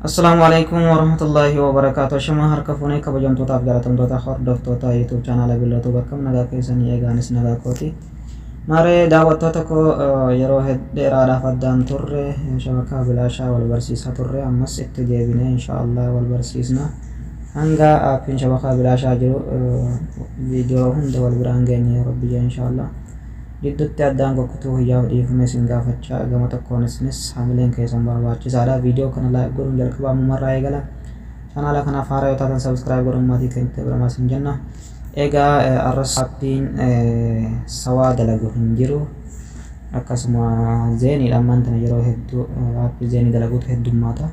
Assalaamu alaikum warahmatullaahi wabarakaatu. Ashama harka fuunee kabajamtootaaf jaalatamtoota hordoftoota YouTube chaanaala Billootuu bakkam nagaa keessanii eegaanis nagaa kooti. Maaree daawwattoota koo yeroo dheeraadhaaf addaan turre shabakaa bilaashaa wal barsiisaa turre ammas itti deebinee inshaallah wal barsiisna. Hanga aappiin shabakaa bilaashaa jiru viidiyoo hunda wal biraan geenye rabbi jee inshaallah. Gidduutti addaan kukkutuu hiyyaaf dhiifama isin gaafachaa gama tokkoon isinis hamileen keessan barbaachisaadha. Viidiyoo kana like godhuun jalqabaa ammumarraa eegala. Chaanaala kanaaf haaraa yoo taatan subscribe godhuun maatii keenyatti dabalamaa isin jenna. Egaa arras aappiin sawaa dalagu hin jiru. Akkasuma zeeniidha ammaan tana yeroo hedduu aappii zeenii dalaguutu heddummaata.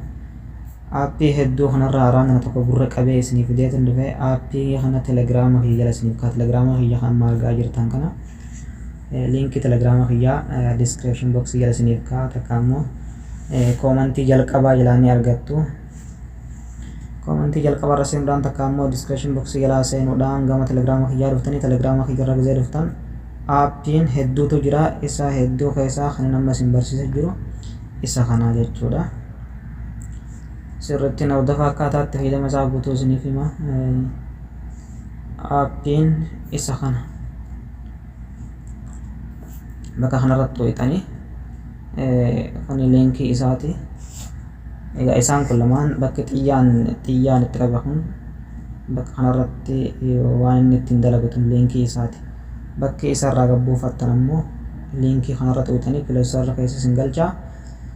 Aappii hedduu kanarraa araan tana tokko gurra qabee isinii fideetin dhufe aappii kana telegiraama kiyya jala isiniif kaa telegiraama kiyya kan amma argaa jirtan kana liinkii telegiraama kiyyaa description box jala isiniif kaa takka ammoo koomantii jalqabaa jalaa ni argattu. Koomantii jalqaba irra seenuudhaan takka ammoo description box jalaa seenuudhaan gama telegiraama kiyyaa dhuftanii telegiraama kiyya irra gizee dhuftan aappiin hedduutu jira isa hedduu keessaa kan amma isin barsiisa jiru isa kana jechuudha. Sirriitti na hordofaa akkaataa itti fayyadama isaa guutuu isiniif hima. Aappiin isa kana. Bakka kanarratti tuqxanii kuni liinkii isaati. Egaa isaan kun lamaan bakki xiyyaan xiyyaan itti qabe kun bakka kanarratti waan inni ittiin dalagu tun liinkii isaati. Bakki isarraa gabbuufattan ammoo liinkii kanarra tuqxanii pileestarra keessa isin galchaa.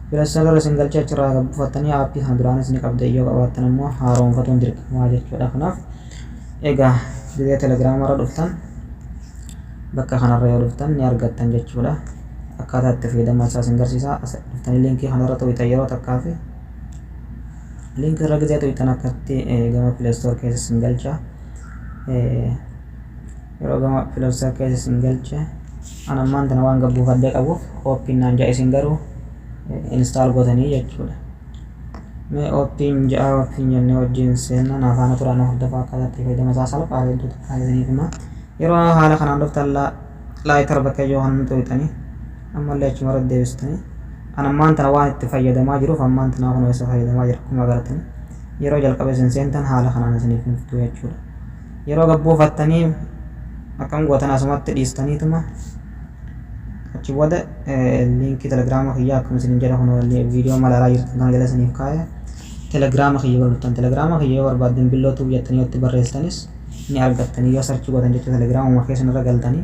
Pileestarra isin galchee achirraa gabbuufattanii aappii kana duraanis ni qabda yoo qabaattan ammoo haaromfatuun dirqamaa jechuudha. Kanaaf egaa gizee telegiraama irra dhuftan bakka kanarra yoo dhuftan ni argattan jechuudha. Akkaataa itti fayyadama isaa isin garsiisa. As dhuftanii liinkii kanarra tuqxan yeroo takkaa fi liinkii irra gizee tuqxan akkatti gama pileestoor keessa isin galcha. Yeroo gama pileestoor keessa isin galche an ammaan tana waan gabbuufadhee qabuuf ooppiin naan ja'a isin garuu install gootanii jechuudha. Mee ooppiin ja'a ooppiin jennee wajjin seenna naa faana turaa na hordofaa akkaataa itti fayyadama isaa salphaa hedduu takkaa isiniif hima. Yeroo haala kanaan dhuftan laayitar bakka ijoo kan tuqxanii ammallee achuma irra deebistanii an ammaan tana waan itti fayyadamaa jiruuf ammaan tana kunoo isa fayyadamaa jira akkuma agartanii yeroo jalqaba isin seentan haala kanaan isiniif hin fidu jechuudha. Yeroo gabbuufattanii akkam gootan asumatti dhiistaniituma achi booda liinkii telegiraama kiyyaa akkuma isin jedha kun viidiyoo malaalaa jirtan kana jala isiniif kaaya telegiraama kiyya bira dhuftan telegiraama kiyya yoo barbaaddan billoo tuub jettanii yoo itti barreessitanis ni argattanii yoo sarchii gootan jecha telegiraamuma keessan irra galtanii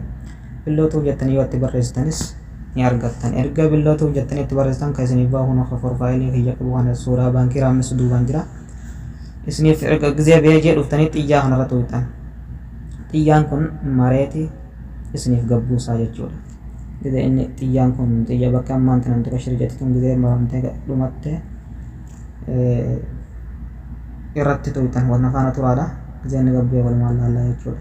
billoo tuub jettanii yoo itti barreessitanis ni argattan erga billoo tuub jettanii itti barreessitan kan isiniif bahu kun akka profaayilii kiyya qabu kana suuraa baankii raammis duubaan jira isiniif erga gizee beejee dhuftanii xiyyaa kanarra tuqxan xiyyaan kun mareeti isiniif gabbuusaa jechuudha. Gizee inni xiyyaan kun xiyya bakka ammaan tanan tuqa shir jetti tun gizee maramtee dhumatte irratti tuqxan wanna faana turaadha. Gizee inni gabbu'ee walumaan laallaa jechuudha.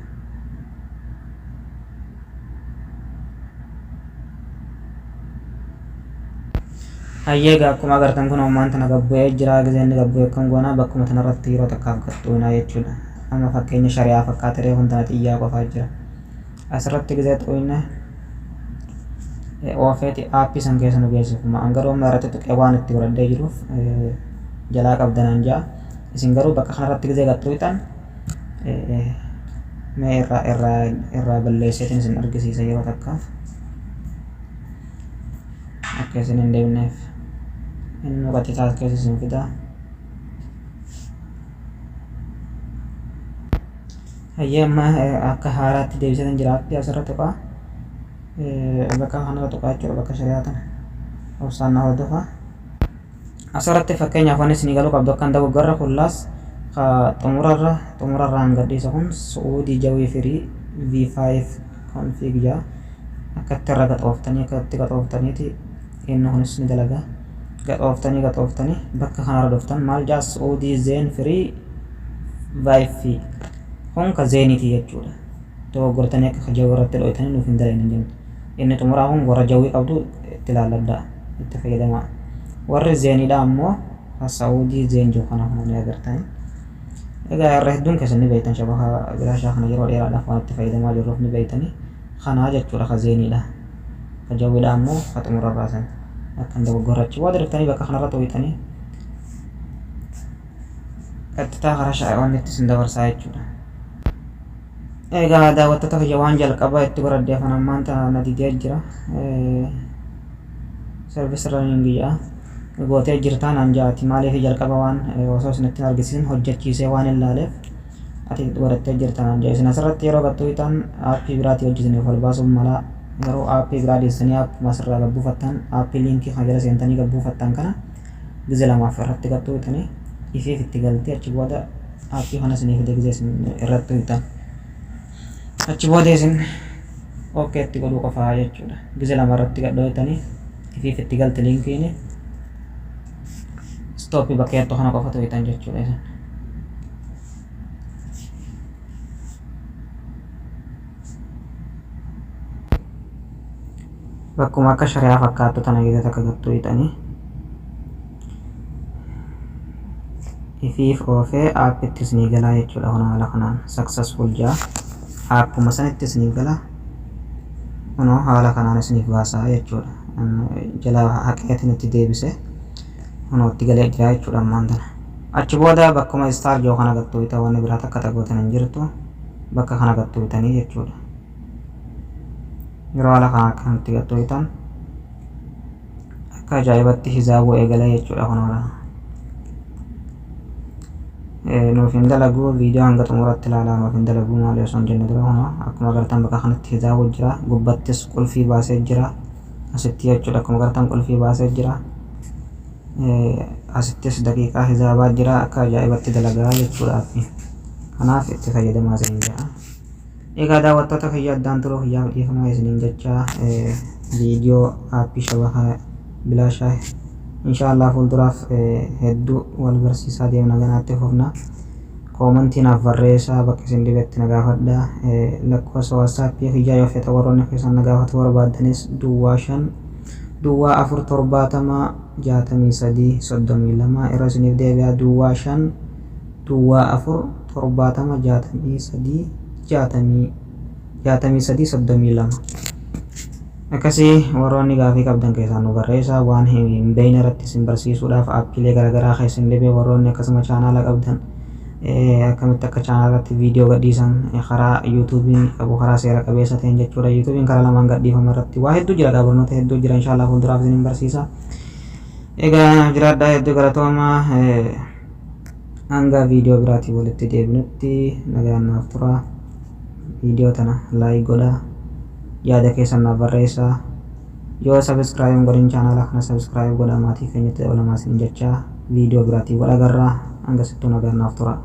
Hayyee egaa akkuma agartan kun ammaan tana gabbu'ee jira gizee inni gabbu'e akkam goona bakkuma tanarratti yeroo takkaaf gaxxuunaa jechuudha. Amma fakkeenya shari'aa fakkaata reefuun tana xiyyaa qofaa jira. Asirratti gizee xuyne oofeeti aappii san keessa nu geessifuma. An garuu amma irratti tuqee waan itti godhadhee jiruuf jalaa qabdanaan ja'a. Isin garuu bakka kanarratti gizee gaxxuyxan mee irraa irraa irraa balleesseetiin isin argisiisa yeroo takkaaf. Akka isin hin deemneef inni qaxitaa keessa isin fidaa. Hayyee amma akka haaraatti deebiseetan jira aappii asirra tuqaa. Bakka kanarra tuqaa jechuudha bakka shari'aa tana. Obsaan na hordofaa. Asirratti fakkeenyaaf wanni isinii galuu qabdu akka hin dogoggorre kullaas xumurarra xumurarraan gadhiisa kun Su'uudii Jawii Firii V5 config jaa akkatti irra gaxooftanii akkatti gaxooftaniiti inni kunis ni dalaga gaxooftanii gaxooftanii bakka kanarra dhuftan maal jaa Su'uudii Zeen Firii V5 kun ka zeeniiti jechuudha. Dogoggortanii akka jawwii irratti dho'itanii nuuf hin dalayne hin jennu. Inni xumuraa kun warra jawwii qabdu itti ilaalladhaa itti fayyadamaa. Warri zeeniidha ammoo Saa'udii zeen jiru kana kana ni agartanii. Egaa irra hedduun keessan ni beektan, shabakaa bilaashaa kana yeroo dheeraadhaaf waan itti fayyadamaa jirruuf ni beektani. Kanaa jechuudha ka zeeniidha. Ka jawwiidha ammoo ka xumurarraa san akka hin dogoggorrachi. Booda dhuftanii bakka kanarra tuqxanii qaxxitaa karaa wanni itti isin dabarsaa jechuudha. Egaa daawwattoota kiyya, waan jalqaba itti godhadhe afaan ammaan tana na didee jira. Service running jedha. Gootee jirtaa naan jaati. Maaliif? Jalqaba waan osoo isinitti hin argisiisin hojjechiisee waan hin laaleef ati godhattee jirta naan jaa. Isin asirratti yeroo gattuutan aappii biraatii hojjetaniif ol baasuun mala, garuu aappii biraa dhiistanii aappuma asirraa gabbuufattan, aappii liinkii kana jala seentanii gabbuufattan kana gize lamaaf irratti gattuutanii ifiif itti galtee, achi booda aappii kana isinii fide. Gize isin irratti tuqxan, achi booda isin okay itti godhuu qofaa jechuudha. Gize lama irratti gadhooytanii ifiif itti galti liinkiin. Stop bakka jettu kana qofa tuqxan jechuudha isin. Bakkuma akka shari'aa fakkaattu tana gize takka gattuuxanii ifiif oofee aappitti isinii galaa jechuudha. Kun haala kanaan successful jaa, aappuma sanitti isinii gala. Kunoo haala kanaan isiniif baasaa jechuudha. Jala haqeetiin itti deebise, kunoo itti galee jira jechuudha ammaan tana. Achi booda bakkuma start jiru kana gattuuta, wanni biraa takka tagootan hin jirtu, bakka kana gattuutanii jechuudha. Yeroo haala kana akkanatti gattuutan akka ajaa'ibatti hisaabuu eegalee jechuudha. Kun haala nuuf hin dalagu, viidiyoo hanga xumuratti ilaalaa. Nuuf hin dalagu maali osoo hin jenne dura, kunoo akkuma agartan bakka kanatti hisaabuu jira. Gubbattis qulfii baasee jira asitti jechuudha. Akkuma agartan qulfii baasee jira, asittis daqiiqaa hisaabaa jira. Akka ajaa'ibatti dalagaa jechuudha. Kanaaf itti fayyadamaa isin jedha. Egaa daawwattoota kiyya, addaan turuu kiyyaaf dhiifama isiniin jecha. Viidiyoo aappii shabakaa bilaashaa inshaallah fuulduraaf hedduu wal barsiisaa deemna, ganaatti fufna. Koomantii naaf barreessaa, bakka isin dhibetti na gaafadha. Lakkoofsa waatsaappii kiyyaa yoo feeta warroonni keessan na gaafatu barbaaddanis 05 04 70 63 32. Irra isiniif deebi'a: 05 04 70 63 63 32. Akkasii warroonni gaafii qabdan keessaan nu barreessaa. Waan hin beekne irratti isin barsiisuudhaaf, aappiilee garaagaraa keessa hin dhibee warroonni, akkasuma chaanaala qabdan akkamitti akka chaanaala irratti viidiyoo gadhiisan karaa yuutuubiin qabu, karaa seera qabeessa ta'een jechuudha. Yuutuubiin karaa lamaan gadhiifama irratti waa hedduu jira, barnoota hedduu jira, inshaallah fuulduraaf isin barsiisa. Egaa jiraadhaa, hedduu galatooma. Hanga viidiyoo biraatiin walitti deebinutti nagaan naaf tura. Viidiyoo tana like godhaa, yaada keessan naaf barreessaa. Yoo subscribe hin godhin chaanaala kana subscribe godhaa, maatii keenyatti dabalamaa isin jechaa, viidiyoo biraatiin wal agarraa, hanga sittuu nagaan naaf tura.